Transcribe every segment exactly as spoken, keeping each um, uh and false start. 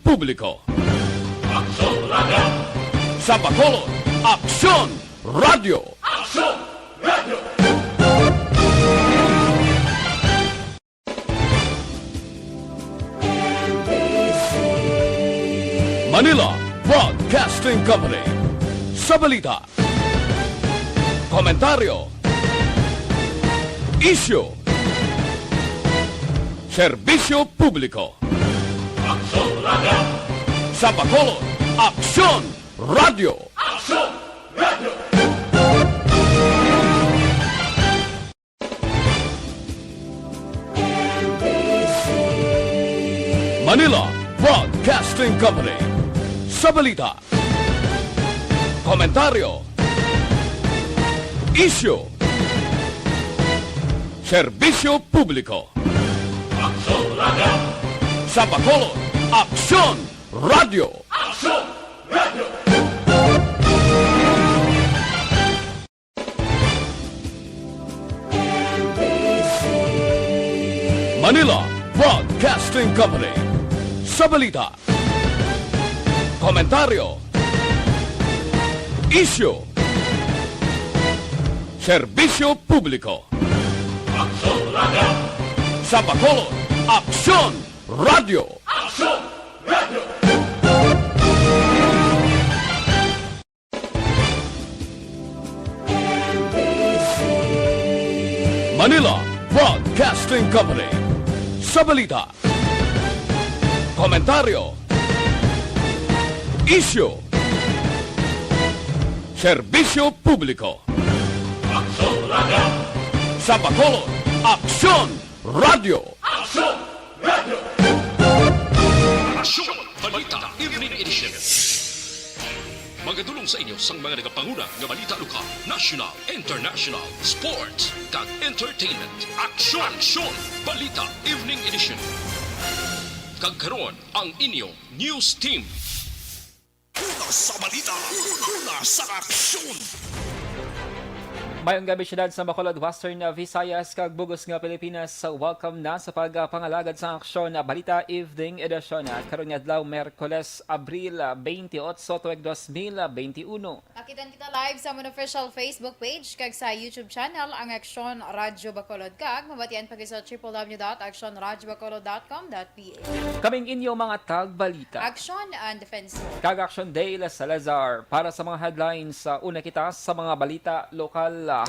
Publiko. Aksyon Radio. Sa Bacolod, Aksyon Radio. Aksyon Radio. Manila Broadcasting Company. Sa balita, komentaryo, isyu, serbisyo publiko. Aksyon Radio. Sa Bacolod, Aksyon Radio. Aksyon Radio. Manila Broadcasting Company. Sa balita, komentaryo, isyu, serbisyo publiko. Aksyon Radio. Sa Bacolod, Aksyon Radio. Aksyon Radio. Manila Broadcasting Company. Sa balita, komentaryo, isyu, serbisyo publiko. Aksyon Radio. Sa Bacolod, Aksyon Radio. Aksyon Radio. Manila Broadcasting Company. Sa balita, komentaryo, isyu, serbisyo publiko. Aksyon Radio. Sa Bacolod, Aksyon Radio. Aksyon Radio. Aksyon Balita Evening Edition. Magadulong sa inyo sang mga nagapanguna nga balita lokal, national, international, sports, kag entertainment. Aksyon! Aksyon! Balita Evening Edition. Kag karon, ang inyo news team. Una sa balita, una sa aksyon. Mayong gabi, siyudad sa Bacolod, Western Visayas, kag bug-os nga Pilipinas. Welcome na sa pagpangalagad sa Aksyon Balita Evening Edition. Karon nga adlaw, Miyerkules, Abril twenty-eight, tuig dos mil twenty-one. Makita kita live sa amon official Facebook page kag sa YouTube channel, ang Aksyon Radyo Bacolod, kag mabatian pa gid sa triple W dot aksyon radyo bacolod dot com dot P H. Kaming inyo mga tagbalita. Aksyon and Defense. Kag Aksyon Dale Salazar para sa mga headlines. Sa una kita sa mga balita lokal.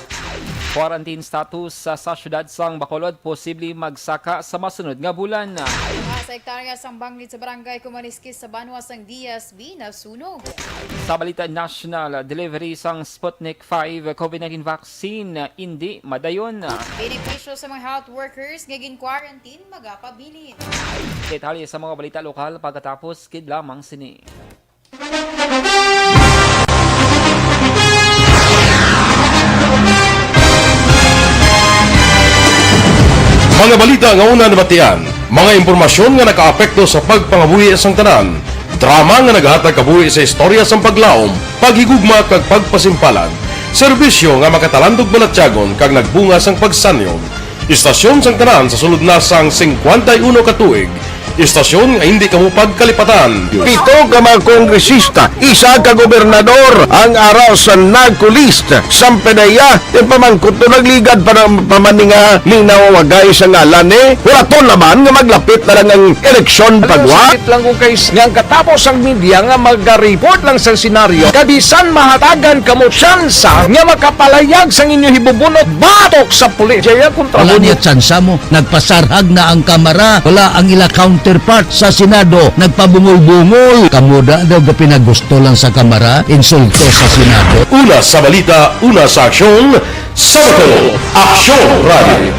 Quarantine status sa, sa siyudad sang Bacolod posible magsaka sa masunod nga bulan. Ah, sa hektarya sang banglid sa barangay Kumaniskis sa banwa sang D S B nasunog. Sa balita national, delivery sang Sputnik five COVID nineteen vaccine indi madayon. Benepisyo sa mga health workers nga gin-quarantine magapabilin. Detalye sa mga balita lokal pagkatapos gid lamang sini. Mga balita nga una nabatian, mga impormasyon nga nakaapekto sa pagpangabuhi sang tanan, drama nga naghatag kabuhi sa istorya sang paglaom, paghigugma kag pagpasimpalan, serbisyo nga makatalandog balatyagon kag nagbunga sang pagsanyon. Istasyon sang tanan sa sulod na sang singkwenta y uno ka tuig. Istasyon nga hindi kamo pagkalipatan. Pito ka mga kongresista, isa ka gobernador, ang ara sa NAGCOLEST, sang PDEA, yung pamangkot to nagligad pa ng pamaninga, linaw wagay sa ngalan eh. Wala to naman nga maglapit na lang ang eleksyon. Ano, pagwa? Sakit lang kung kay nga ang katapos ang media nga maga-report lang sa senaryo, kabisan mahatagan kamo tsansa nga makapalayag sang inyo hibubunot batok sa pulis. Jaya kontra. Wala mo niya tsansa mo. Nagpasarhag na ang Kamara. Wala ang ila counterpart sa Senado. Nagpabungol-bungol. Kamo da daw gapinagusto lang sa Kamara. Insulto sa Senado. Una sa balita, una sa aksyon, sa Bacolod, Aksyon Radio.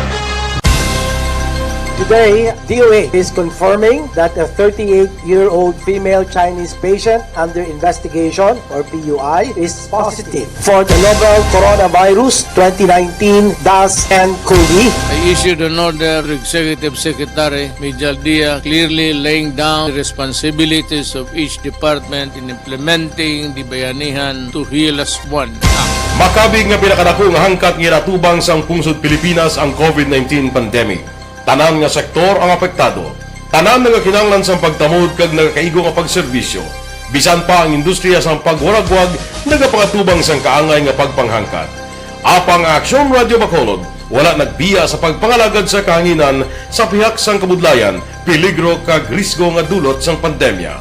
Today, D O A is confirming that a thirty-eight-year-old female Chinese patient under investigation, or P U I, is positive for the novel coronavirus twenty nineteen dash ten COVID. I issued an order to Executive Secretary Mijal Dia, clearly laying down the responsibilities of each department in implementing the Bayanihan to Heal as One Act. Makabig nga pinakadako nga hangkat nga ginatubang sang pungsod Pilipinas ang COVID nineteen pandemic. Tanan nga sektor ang apektado. Tanan nagakinahanglan sang pagtamod kag nagakaigo nga pagserbisyo. Bisan pa ang industriya sang pagwaragwag nagapangatubang sang kaangay nga pagpanghangkat. Apang ang Aksyon Radio Bacolod wala nagbiya sa pagpangalagad sa kahanginan sa pihak sang kabudlayan, peligro kag risgo nga dulot sang pandemya.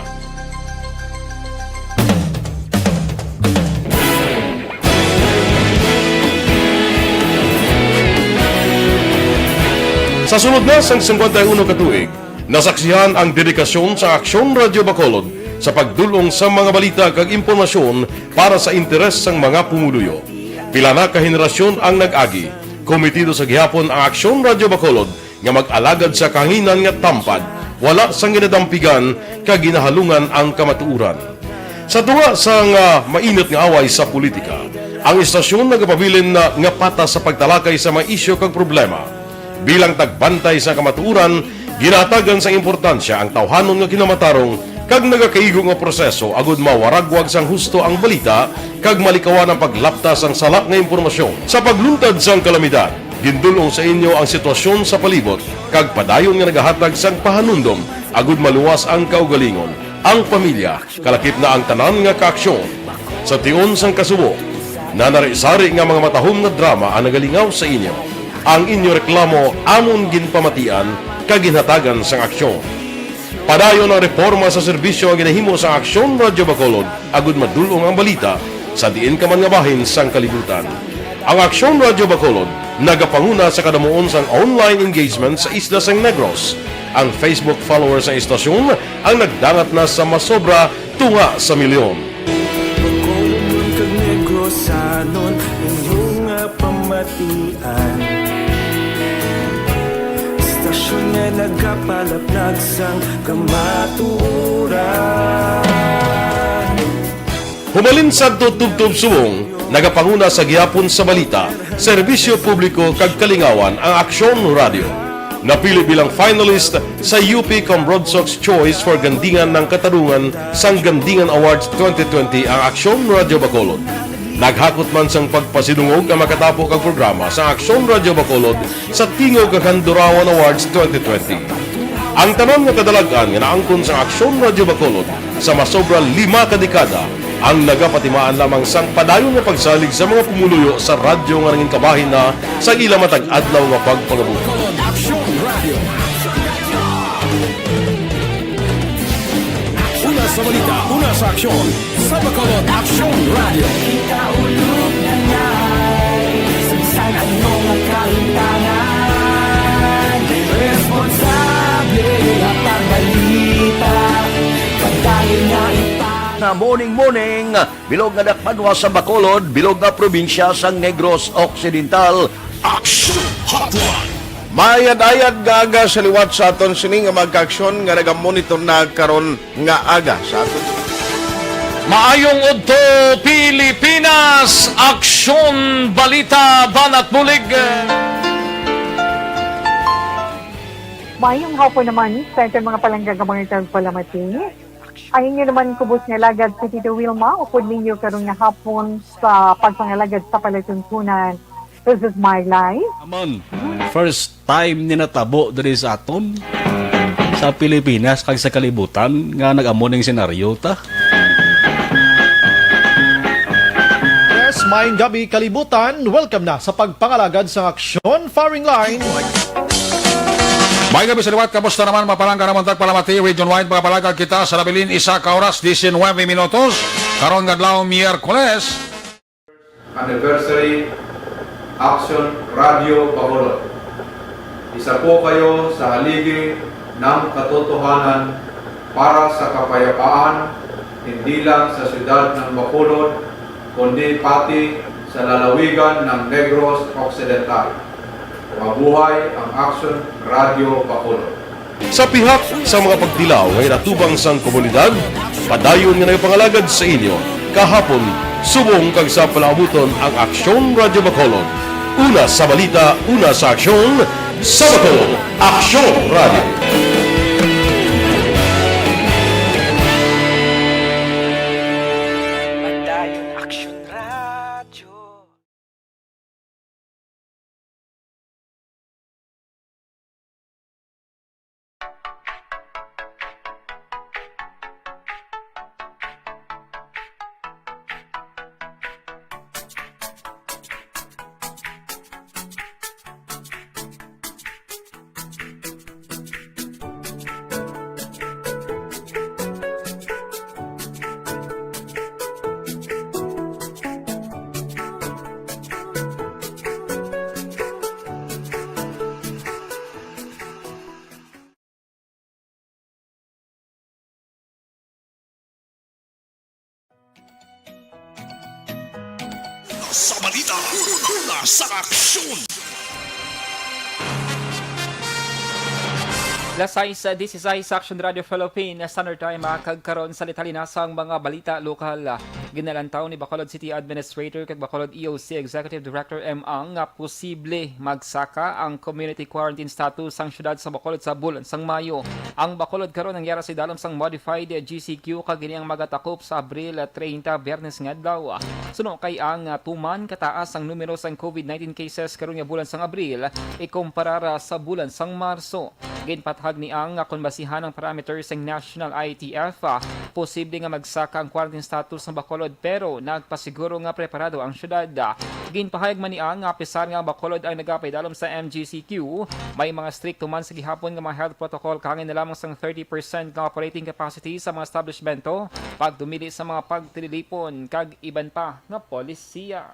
Sa sulod na sang singkwenta y uno ka tuig, nasaksihan ang dedikasyon sa Aksyon Radio Bacolod sa pagdul-ong sa mga balita kag impormasyon para sa interes sang mga pumuluyo. Pila na ka henerasyon ang nag-agi. Komitido sa gihapon ang Aksyon Radio Bacolod nga mag-alagad sa kahanginan nga tampad, wala sang ginadampigan kag ginahalungan ang kamatuoran. Sa tunga sang, ah, mainit nga away sa politika, ang istasyon nagapabilin na nga patas sa pagtalakay sa mga isyu kag problema. Bilang tagbantay sa kamatuoran, ginahatagan sang importansya ang tawhanon nga kinamatarong kag nagakaigo nga proseso agud mawaragwag sang husto ang balita kag malikawan ang paglapta sang sala nga impormasyon. Sa pagluntad sang kalamidad, gindul-ong sa inyo ang sitwasyon sa palibot kag padayon nga nagahatag sang pahanumdom agud maluwas ang kaugalingon, ang pamilya, kalakip na ang tanan nga kaaksyon. Sa tion sang kasubo, nanari-sari nga mga matahom nga drama ang nagalingaw sa inyo. Ang inyo reklamo amon ginpamatian kag ginhatagan sang aksyon. Padayon ang reporma sa serbisyo nga ginahimo sang Aksyon Radio Bacolod agud madul-ong ang balita sa diin ka man nga bahin sang kalibutan. Ang Aksyon Radio Bacolod nagapanguna sa kadamuon sang online engagement sa isla sang Negros. Ang Facebook followers sang istasyon ang nagdangat na sa masobra tunga sa milyon. Bacolodnon kag Negrosanon, inyo nga pamatian. Istasyon nga nagapalaplag sang kamatuoran. Humalin sadto tubtob subong, nagapanguna sa gihapon sa balita, serbisyo publiko kag kalingawan ang Aksyon Radio. Napili bilang finalist sa U P Cambronsox Choice for Gandingan ng Katarungan sang Gandingan Awards twenty twenty ang Aksyon Radio Bacolod. Naghakot man sang pagpasidungog ang makatapo kag programa sa Aksyon Radio Bacolod sa Tingog kag Handurawan Awards twenty twenty. Ang tanan nga kadalag-an nga naangkon sang Aksyon Radio Bacolod sa masobra lima ka dekada ang nagapatimaan lamang sang padayon nga pagsalig sa mga pumuluyo sa radyo nga nangin kabahin na sa ila matag adlaw nga pagpangabuhi. Bacolod Aksyon Radio. Una sa balita, una sa aksyon, sa Bacolod Aksyon Radio. Kita ulog na ngay, sa bisan ano nga kalimtangan, responsable at ang balita, pagdali nga ipang- Na morning, morning. Bilog nga dakbanwa sa Bacolod, bilog nga probinsya sang Negros Occidental. Action Hotline. Maayad-ayad nga aga sa liwat sa aton sini nga mga kaaksyon nga nagamonitor na karon nga aga sa aton. Maayong udto, Pilipinas! Aksyon, balita, banat bulig. Maayong hapon naman sa aton mga palangga nga mga tagpalamati. Ang inyo naman kubos nga alagad, si Tito Wilma, upod ninyo karon nga hapon sa pagpangalagad sa palatuntunan. This is my life. Amon, first time ni natabo diri sa aton, sa Pilipinas, kag sa kalibutan, nga nag-amo ning senaryo ta. Yes, maayong gabi, kalibutan. Welcome na sa pagpangalagad sa Aksyon Firing Line. May gabi sa liwat, kamusta naman, mapalangga naman tagpalamati, region wide, makapalag kita sa nabilin isa ka oras, diecinueve minutos, karon nga adlaw, Miyerkules. Anniversary Action Radio Bacolod. Isa po kayo sa haligi ng katotohanan para sa kapayapaan, hindi lang sa siyudad ng Bacolod, kundi pati sa lalawigan ng Negros Occidental. Mabuhay ang Action Radio Bacolod. Sa pihak sa mga pagtilaw nga ginatubang sang komunidad, padayon nga nagapangalagad sa inyo, kahapon, subong kag sa palaabuton ang Aksyon Radio Bacolod. Una sa balita, una sa aksyon, sa Bacolod, Aksyon Radio. Padayon Aksyon Radio. Sa balita, una sa aksyon. Las sais dieciséis sa Action Radio Philippines Standard Time, ah, kag karon sa detalye na sang mga balita lokal. Ginalantaw ni Bacolod City Administrator kag Bacolod E O C Executive Director M Ang nga posible magsaka ang community quarantine status sang siyudad sa Bacolod sa bulan sang Mayo. Ang Bacolod karon nangyara sa idalom sang modified G C Q kag ini ang magatakop sa Abril treinta, Biyernes nga adlaw. Suno kay Ang, ah, tuman kataas ang numero sang COVID nineteen cases karon nga bulan sang Abril ikumparar, ah, sa bulan sang Marso. Ginpatahag ni Ang nga kon basihan ang parameters sang National I T F, ah, posible nga magsaka ang quarantine status sa Bacolod, pero nagpasiguro nga preparado ang syudad. Ginpahayag man ni Ang nga apisar nga ang Bacolod ang nagapaidalom sa M G C Q, may mga strikto man sa gihapon nga mga health protocol, kaangay na lamang sang thirty percent nga operating capacity sa mga establishmento, pagdumili sa mga pagtililipon, kag iban pa nga polisiya.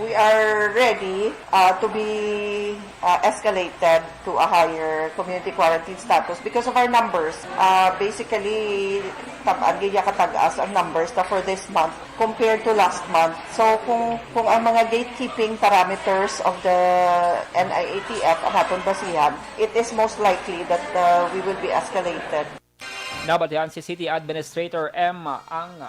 We are ready, uh, to be, uh, escalated to a higher community quarantine status because of our numbers. Uh, basically, tab-an gid ya katag-as ang numbers na for this month compared to last month. So, kung, kung ang mga gatekeeping parameters of the N I A T F ang aton basihan, it is most likely that, uh, we will be escalated. Nabatian si City Administrator M Ang.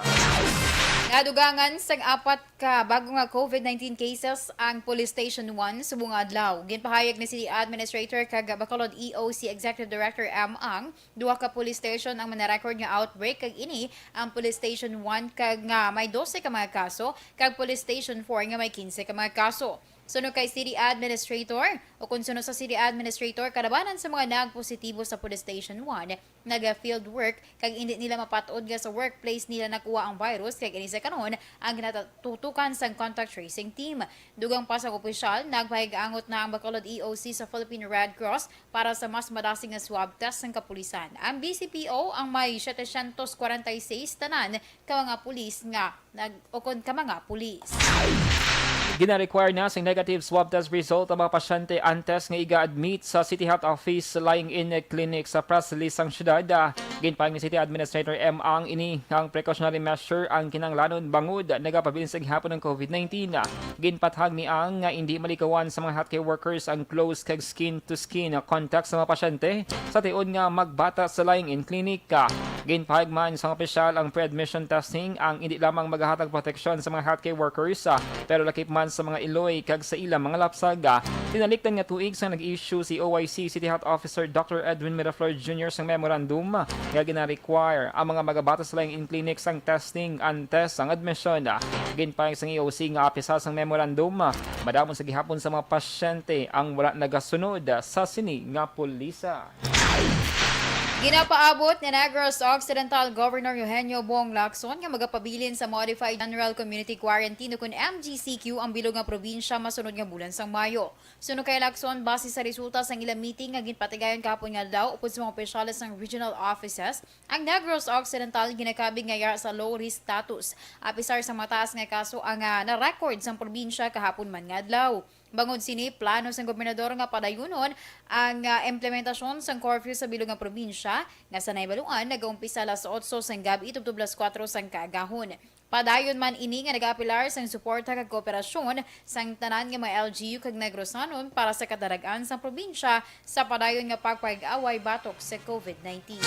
Nadugangan sang apat ka bago nga COVID nineteen cases ang Police Station one subong nga adlaw. Ginpahayag ni City Administrator kag Bacolod E O C Executive Director M Ang, duha ka police station ang manarecord nga outbreak, kag ini ang Police Station one kag nga may dose ka mga kaso, kag Police Station four nga may quince ka mga kaso. Suno kay City Administrator, o kon suno sa City Administrator, kalabanan sa mga nagpositibo sa Police Station one, naga-field work kag indi nila mapat-od nga sa workplace nila nakuha ang virus, kag ini sa karon ang ginatutukan sang contact tracing team. Dugang pa sang opisyal, nagpahigaangot na ang Bacolod E O C sa Philippine Red Cross para sa mas madasig nga swab test sang kapulisan. Ang B C P O ang may setecientos kwarenta y seis tanan ka mga pulis nga nag-, o kon ka mga pulis. Gina-require na sing negative swab test result ang mga pasyente antes nga iga-admit sa City Health Office Lying-in Clinic. Sa press release sang syudad, ah, ginpahayag ni City Administrator M Ang ini nga ang precautionary measure ang kinahanglanon bangod nagapabilin sa gihapon ang COVID nineteen. Ginpatahag ni Ang nga indi malikawan sa mga healthcare workers ang close kag skin-to-skin contact sa mga pasyente sa tion nga magbata sa Lying-in Clinic. Ginpahayag man sang opisyal ang pre-admission testing ang indi lamang magahatag proteksyon sa mga healthcare workers, ah, pero lakip man sa mga iloy kag sa ilang mga lapsag. Ah, tinalikdan nga tuig sa nag-issue si O I C City Health Officer Doctor Edwin Miraflor Junior sang memorandum nga gina-require ang mga magabata sa Lying-in Clinic sang testing antes ang admission. Ah, ginpahayag sang E O C nga apisar sang memorandum, ah, madamo sa gihapon sa mga pasyente ang wala nagasunod, ah, sa sini nga pulisa. Ginapaabot ni Negros Occidental Governor Eugenio Bong Lacson nga magapabilin sa Modified General Community Quarantine, ukon M G C Q, ang bilog nga probinsya masunod nga bulan sang Mayo. Suno kay Lacson, base sa resulta sang ilang meeting nga ginpatigayon kahapon nga adlaw upod sa mga opisyales sang regional offices, ang Negros Occidental ginakabig nga yara sa low risk status, apisar sa mataas nga kaso ang, ah, na-record sang probinsya kahapon man nga adlaw. Bangod sini, plano sang gobernador nga padayunon ang, ah, implementasyon sang curfew sa bilog nga probinsya, nga sa nahibaluan nagaumpisa alas otso sang gab-i tubtob alas kuwatro sang kaagahon. Padayon man ini nga nagaapelar sang suporta kag kooperasyon sang tanan nga mga L G U kag Negrosanon para sa kadarag-an sang probinsya sa padayon nga pagpahig-away batok sa COVID nineteen.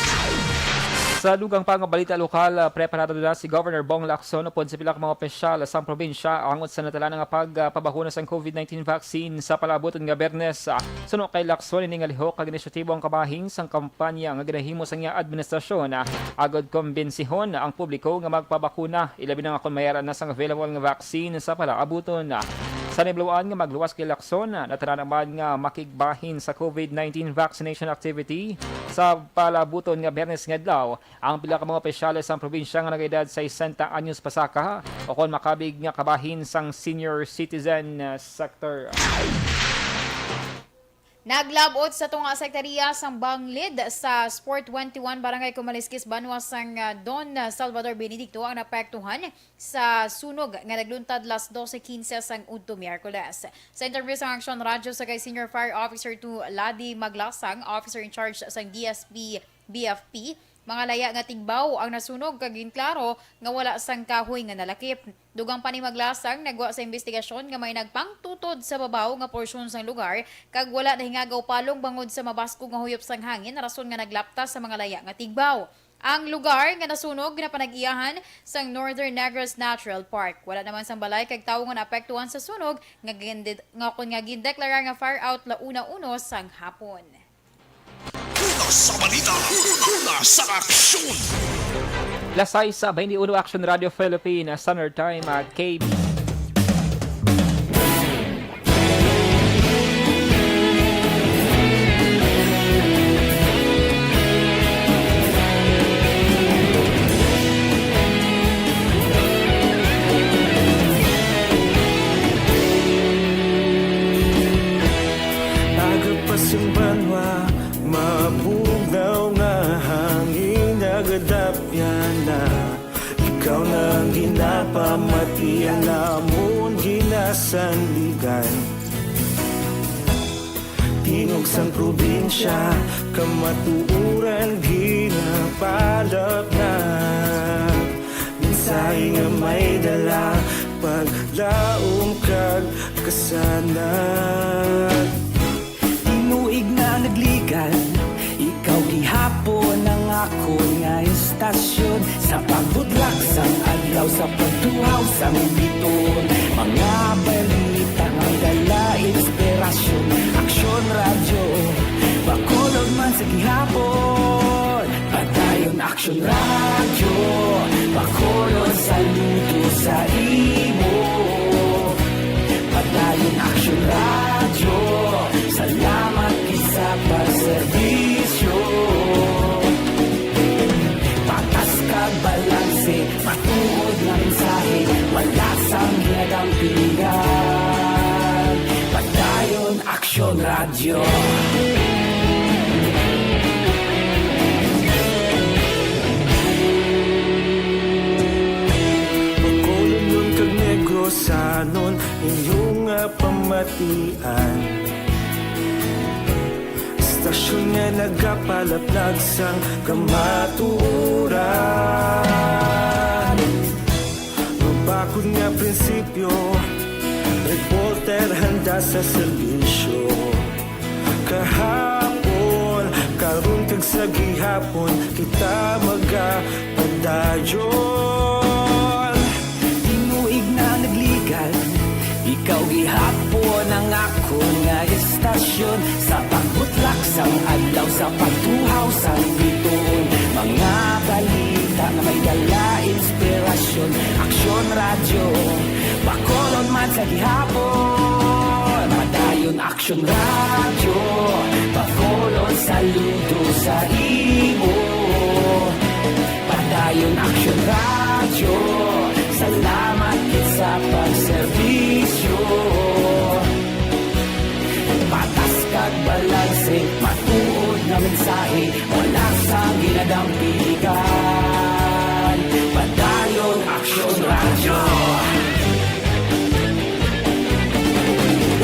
Sa dugang pa nga balita lokal, ah, preparado na si Governor Bong Lacson upod sa pila ka mga opisyal sang probinsya angot sa natalana nga pagpabakuna sang COVID nineteen vaccine sa palaabuton nga Biyernes. Ah, suno kay Lacson, ini nga lihok kag inisyatibo ang kabahin sang kampanya nga ginahimo sang iya administrasyon, ah, agod kumbinsihon ang publiko nga magpabakuna, ilabi na nga kon may ara na sang available nga vaccine sa palaabuton. Sa nahibaluan nga magluwas kay Lacson, natanan naman nga makigbahin sa COVID nineteen vaccination activity sa palaabuton nga Biyernes nga adlaw ang pila ka mga opisyales sang probinsya nga nagaedad sesenta anyos pasaka, o kon makabig nga kabahin sang senior citizen, uh, sector. Naglab-ot sa tunga sa hektarya sang banglid sa Sport twenty-one, Barangay Kumaliskis, banwa sang, ah, Don Salvador Benedicto ang naapektuhan sa sunog nga nagluntad las doce quince sang udto Miyerkules. Sa interview sang Aksyon Radyo sa kay Senior Fire Officer two Ladi Maglasang, Officer in Charge sang D S P B F P, Mga laya nga tigbaw ang nasunog kag ginklaro nga wala sang kahoy nga nalakip. Dugang pa ni Maglasang, nagwa sa imbestigasyon nga may nagpangtutod sa babaw nga porsyon sang lugar kag wala nahingagaw palong bangod sa mabaskog nga huyop sang hangin, rason nga naglapta sa mga laya nga tigbaw. Ang lugar nga nasunog ginapanag-iyahan sang Northern Negros Natural Park. Wala naman sang balay kag tawo nga naapektuhan sa sunog nga gindi-, nga kon nga gindeklara nga fire out la una uno sang hapon. Una sa balita, una sa aksyon. Las sais sa twenty-one, Action Radio Philippines Standard Time, ah, K B. Aga pa sing banwa, mabugnaw nga hangin nagadapyan na. Ikaw na ang ginapamatian, amon ginasandigan. Tingog sang probinsya, kamatuoran ginapalapnag. Mensahe nga may dala, paglaom kag kasanag. Tinuig na nagligan, ikaw gihapon ang akon nga estasyon. Sa pagbudlak sang adlaw, sa pagtuhaw sang biton, mga balita nga may dala inspirasyon. Aksyon Radyo, Bacolod man sa gihapon. Padayon Aksyon Radyo, Bacolod, saludo sa imo. Padayon Aksyon Radyo, salamat gid sa pagserbisyo. Patas kag balanse, matuod nga mensahe, wala sang ginadampingan. Padayon Aksyon Radyo. Bacolodnon kag Negrosanon, inyo nga pamatian. Estasyon nga nagapalaplag sang kamatuoran. Mabakod nga prinsipyo, reporter handa sa serbisyo. Kahapon, karon kag sa gihapon, kita magapadayon. Tinuig na nagligan, ikaw gihapon ang akon nga estasyon. Sa pagbutlak sang adlaw, sa pagtuhaw sang bituon, mga balita nga may dala inspirasyon. Aksyon Radyo, Bacolod man sa gihapon. Padayon Aksyon Radyo, Bacolod, saludo sa imo. Padayon Aksyon Radyo, salamat gid sa pagserbisyo. Patas kag balanse, matuod nga mensahe, wala sang ginadampigan. Padayon Aksyon Radyo.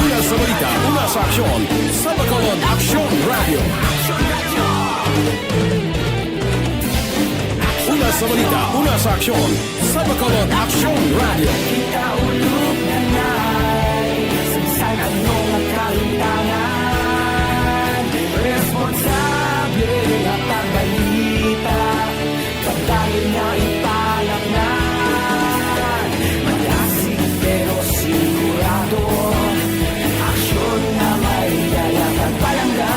Una sa balita, una sa aksyon, sa Bacolod Aksyon Radyo. Una sa balita, una sa aksyon, sa Bacolod Aksyon Radyo. Kita ulog na nay, sa bisan ano nga kahimtangan, responsable nga pagbalita. Padayon nga ipalapngan, malasig pero sigurado. Aksyon nga may dala kag palangga.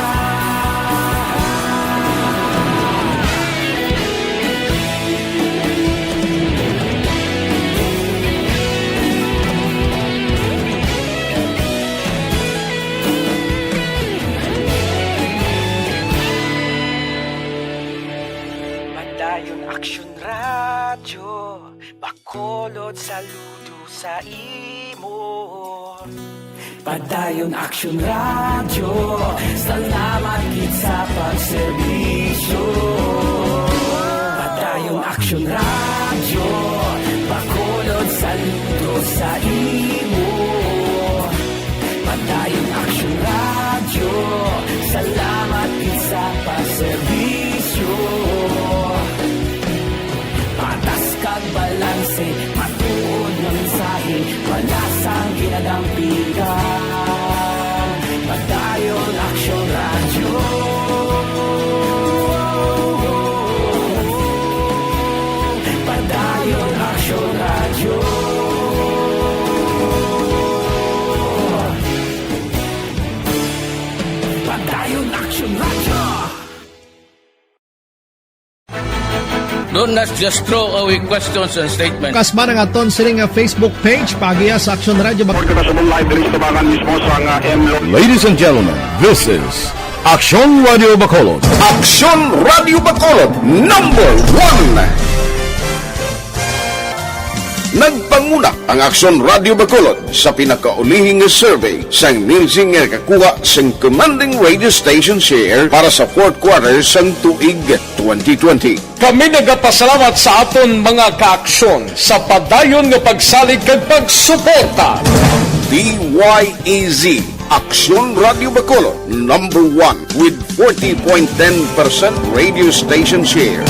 Padayon Aksyon Radyo, Bacolod, saludo sa imo. Padayon Aksyon Radyo, salamat gid sa pagserbisyo. Padayon Aksyon Radyo, Bacolod, saludo sa imo. Padayon Aksyon Radyo, salamat gid sa pagserbisyo. Do not just throw away questions and statements. Kasman ang aton sini nga Facebook page, paagiha sa Aksyon Radyo Bacolod. Report na sa live diri sa Tabangan mismo sa nga M Lo- Ladies and gentlemen, this is Aksyon Radio Bacolod. Aksyon Radio Bacolod, number one. Nagpanguna ang Aksyon Radio Bacolod sa pinakaulihi nga survey sang Nielsen nga nakakuha sang commanding radio station share para sa fourth quarter sang tuig twenty twenty. Kami nagapasalamat sa aton mga kaaksyon sa padayon nga pagsalig kag pagsuporta. D Y E Z, Aksyon Radio Bacolod, number one with forty point ten percent radio station share.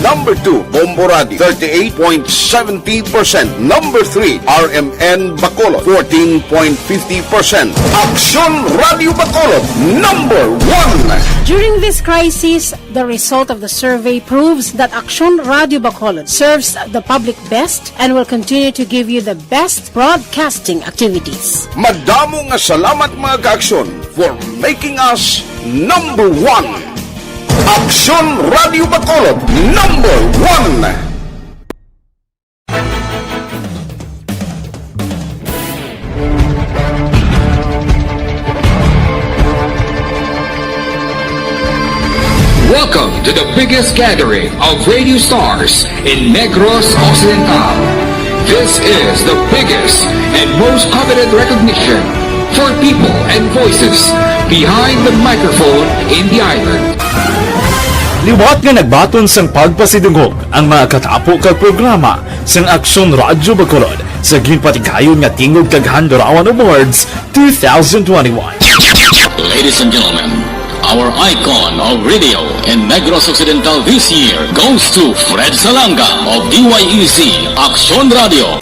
Number two, Bombo Radio, thirty-eight point seventy percent. Number three, R M N Bacolod, fourteen point fifty percent. Aksyon Radio Bacolod, number one. During this crisis, the result of the survey proves that Aksyon Radio Bacolod serves the public best and will continue to give you the best broadcasting activities. Madamo nga salamat, mga kaaksyon, for making us number one. Aksyon Radio Bacolod, number one. Welcome to the biggest gathering of radio stars in Negros Occidental. This is the biggest and most coveted recognition for people and voices behind the microphone in the island. Liwat nga nagbaton sang pagpasidungog ang mga katapo kag programa sang Aksyon Radyo Bacolod sa ginpatigayon nga Tingog kag Handurawan Awards two thousand twenty-one. Ladies and gentlemen, our icon of radio in Negros Occidental this year goes to Fred Salanga of D Y E Z Aksyon Radio.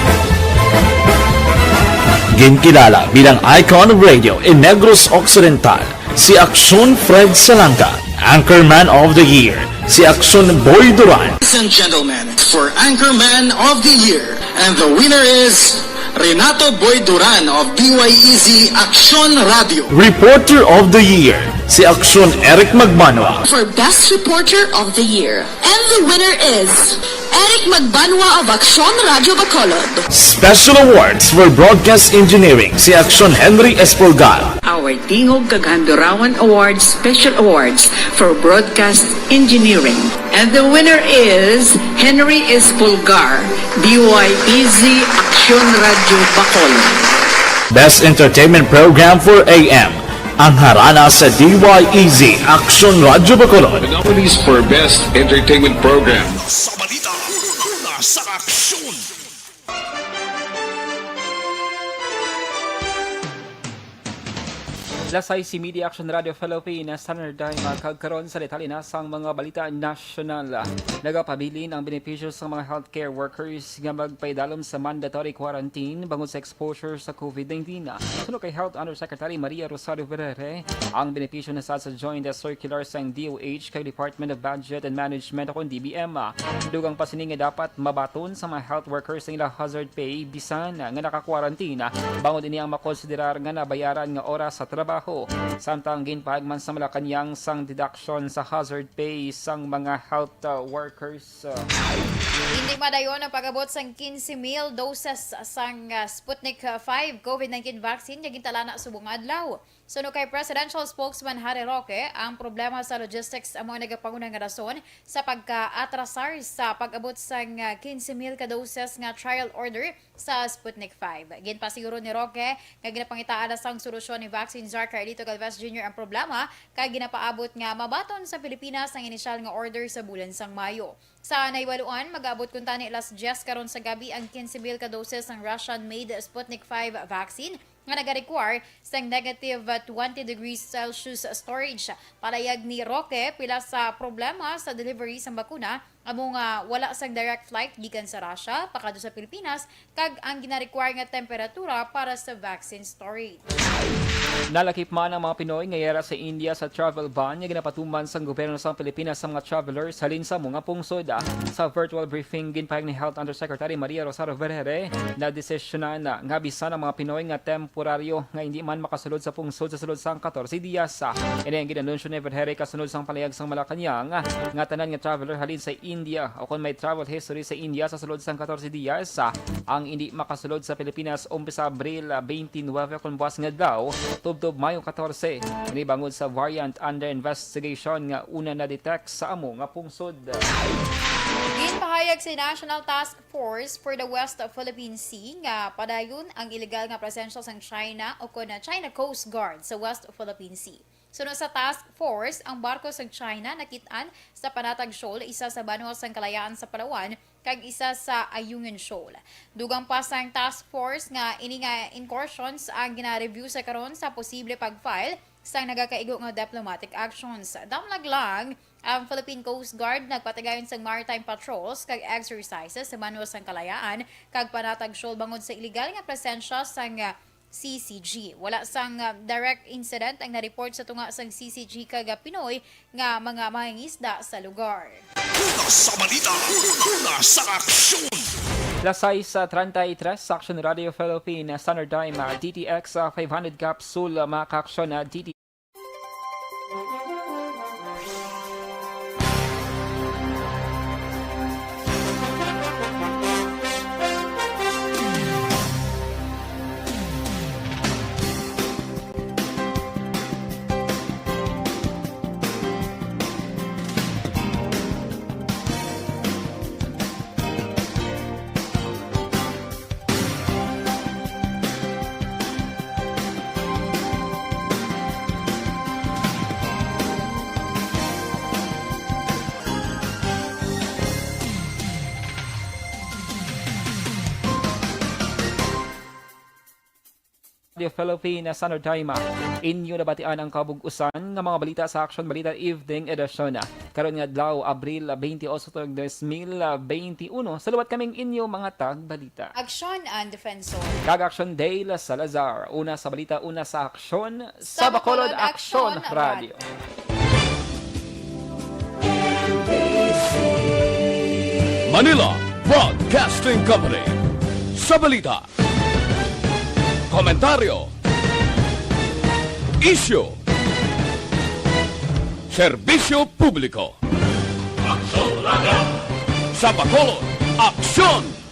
Ginkilala bilang icon of radio in Negros Occidental si Aksyon Fred Salanga, Anchorman of the Year si Aksyon Boy Duran. Ladies and gentlemen, for Anchorman of the Year, and the winner is Renato Boy Duran of D Y E Z Aksyon Radio. Reporter of the Year si Aksyon Eric Magbanwa. For Best Reporter of the Year, and the winner is Eric Magbanwa of Aksyon Radio Bacolod. Special Awards for Broadcast Engineering si Aksyon Henry Espolgar. Our Tingog kag Handurawan Awards Special Awards for Broadcast Engineering. And the winner is Henry Espolgar, D Y E Z Aksyon Radio Bacolod. Best Entertainment Program for A M, ang harana sa D Y E Z Aksyon Radio Bacolod. The nominees for Best Entertainment Program. Sa balita, una sa aksyon. Lasay si Media Action Radio Philippines, Tanner Daima, kag karon sa detalye na sang mga balita nasyonal. Nagapabilin ang benepisyo sa mga healthcare workers nga magpaidalom sa mandatory quarantine bangod sa exposure sa COVID nineteen. Suno kay Health Undersecretary Maria Rosario Vergere, ang benepisyo na sa, sa Joint Circular sang D O H kag Department of Budget and Management o D B M. Dugang pa sini nga dapat mabaton sa mga health workers ang ila hazard pay bisan nga naka-quarantine, bangod ini ang makonsiderar nga nabayaran nga oras sa trabaho. Samtang ginpahagman sa Malacañang sang deduction sa hazard pay sang mga health, uh, workers. Hindi madayon ang pag-abot sang quince mil doses sang, ah, Sputnik five COVID nineteen vaccine nga gintalana subong adlaw. Suno kay Presidential Spokesman Harry Roque, ang problema sa logistics amo ang nagapanguna nga rason sa pagka-atrasar sa pag-abot sang, ah, quince mil ka doses nga trial order sa Sputnik five. Ginpasiguro ni Roque nga ginapangitaan na sang solusyon ni Vaccine Czar Carlito Galvez Junior ang problema, kay ginapaabot nga mabaton sa Pilipinas ang inisyal nga order sa bulan sang Mayo. Sa nahibaluan, mag-aabot kuntani alas diyes karon sa gabi ang quince mil ka doses sang Russian-made Sputnik five vaccine nga nagarequire sang negative twenty degrees Celsius storage. Palayag ni Roque, pila sa problema sa delivery sang bakuna amo nga wala sang direct flight gikan sa Russia pakadto sa Pilipinas kag ang ginarequire nga temperatura para sa vaccine storage. Nalakip man ang mga Pinoy nga yara sa India sa travel ban nga ginapatuman sang gobyerno sang Pilipinas sa mga travelers halin sa amo nga pungsod. Sa virtual briefing, ginpahayag ni Health Undersecretary Maria Rosario Vergeire na desisyonan nga bisan ang mga Pinoy nga temporaryo nga hindi man makasulod sa pungsod sa sulod sang katorse dias. Ini ang ginanunsyo ni Vergeire kasunod sang palayag sang Malacañang nga tanan nga traveler halin sa India o kon may travel history sa India sa sulod sang katorse dias ang hindi makasulod sa Pilipinas umpisa Abril twenty-nine kon buas nga adlaw tubtob Mayo katorse. Ini bangod sa variant under investigation nga una na-detect sa amo nga pungsod. Ginpahayag sa National Task Force for the West Philippine Sea nga padayon ang iligal nga presensya sang China o kon China Coast Guard sa West Philippine Sea. Suno sa task force, ang barko sang China nakit-an sa Panatag Shoal, isa sa banwa sang Kalayaan sa Palawan, kag isa sa Ayungin Shoal. Dugang pa sang task force nga ini nga incursions ang gina-review sa karon sa posible pag-file sang nagakaigo nga diplomatic actions. Damlag lang, ang Philippine Coast Guard nagpatigayon sang maritime patrols kag exercises sa banwa sang Kalayaan kag Panatag Shoal bangod sa iligal nga presensya sang, ah, C C G. Wala sang, ah, direct incident ang na-report sa tunga sang C C G kag, ah, Pinoy nga mga mangingisda sa lugar. Una sa balita, una sa aksyon. Las sais treinta y tres, Action Radio Philippine Standard Time, ah, D T X, ah, five hundred capsule, ah, mga kaaksyon, ah, D T Radio Philippine Standard Time. Inyo nabatian ang kabug-usan nga mga balita sa Action Balita Evening Edition. Karon nga adlaw, Abril twenty-eight, dos mil twenty-one, sa liwat kaming inyo mga tagbalita. Aksyon ang defensor. Kag Action Dale Salazar. Una sa balita, una sa aksyon, sa Bacolod Aksyon Radio. Manila Broadcasting Company. Sa balita, komentaryo, isyu, serbisyo publiko. Sa Bacolod, aksyon!